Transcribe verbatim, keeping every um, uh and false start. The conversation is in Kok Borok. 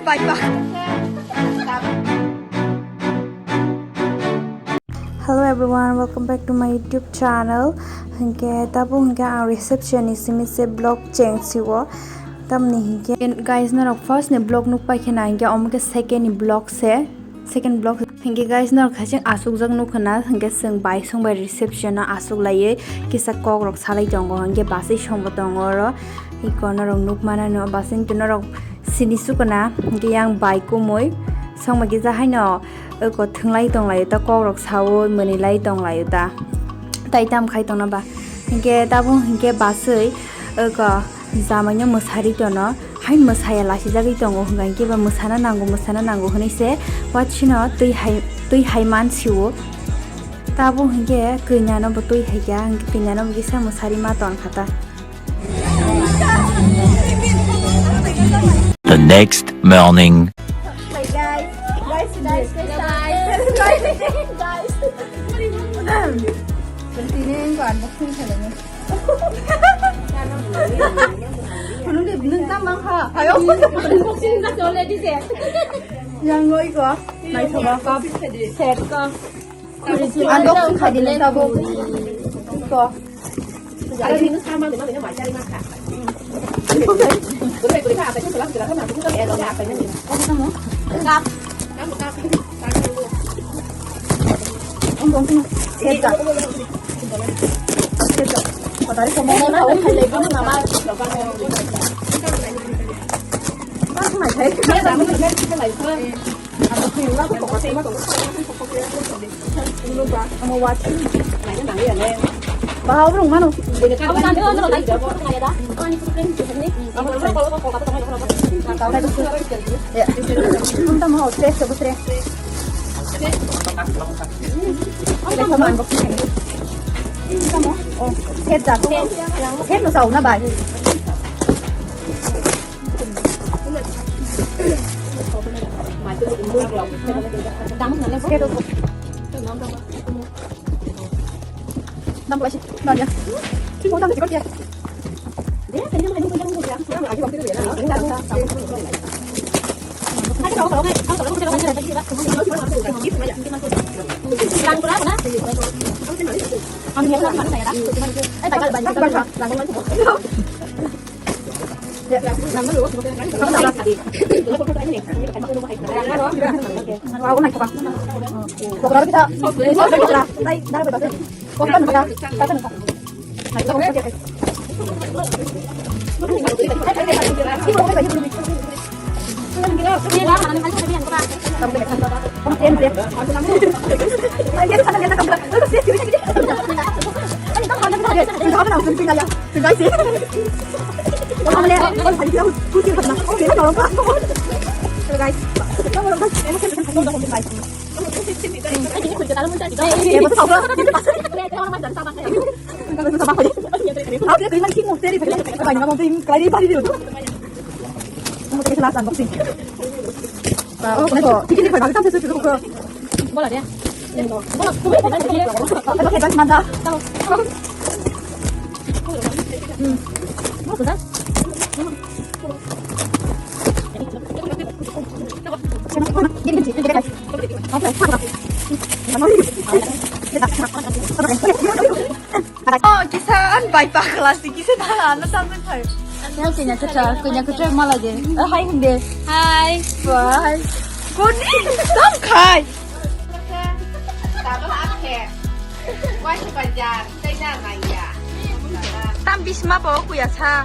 Hello everyone, welcome back to my YouTube channel. Hingke tabo hingke ang reception ni simi se vlog change siwo. Tamni hingke guys, norok first ni vlog nuk pai khena hingke omo ke second ni vlog se. Second vlog hingke guys, norok khaching asukjak nukha na, hingke chwng bai song bai reception o asuk laiwi kisa kok rok salai tongo, hingke basai song bo tongo oro. Iko norok nuk mana no basai norok sini sukana, hingke yang bai kumui song bai kisa haino iko thwnglai tonglaio ta, kok rok saui mwnwi lai tonglaio ta, tai tam khai tongna ba. Hingke tabuk hingke basai iko jamaino mwsari tono. Hai mwsaya lasijagwi tongo hwnka hwnkhe ba mwsana nango, mwsana nango hwnwi se watsino twi hai, twi hai mansiwo. Tabuk hwnkhe kwinyano bo twi haikha, hwnkhe kwinyano bo kisa mwsari ma tonkha ta. The next morning. Tini ko unboxing khailai. Phunukdi, nwng tamo wngkha? Ayo. Unboxing kha already se. Yang oi ko. Naithoba ko. Set ko. Unboxing khaidi nwng tabuk. Ko. Cup. Baha obo rung mano. Ya. Ang tamo, tres, tres. Tres, tamo, unboxing. Ang tamo, oh, set da, set. Set no sa una bai. Set. Dam pula si, dam ya. Oh, dam si, ya. Oh, kisa an bai pakla si kisa thala ano tamni thai. Ano kanya kachar, kanya kachar mala je. Oh, hi hindi. Hi. Bye. Koni tam khai. Tam bisma po kuya sa.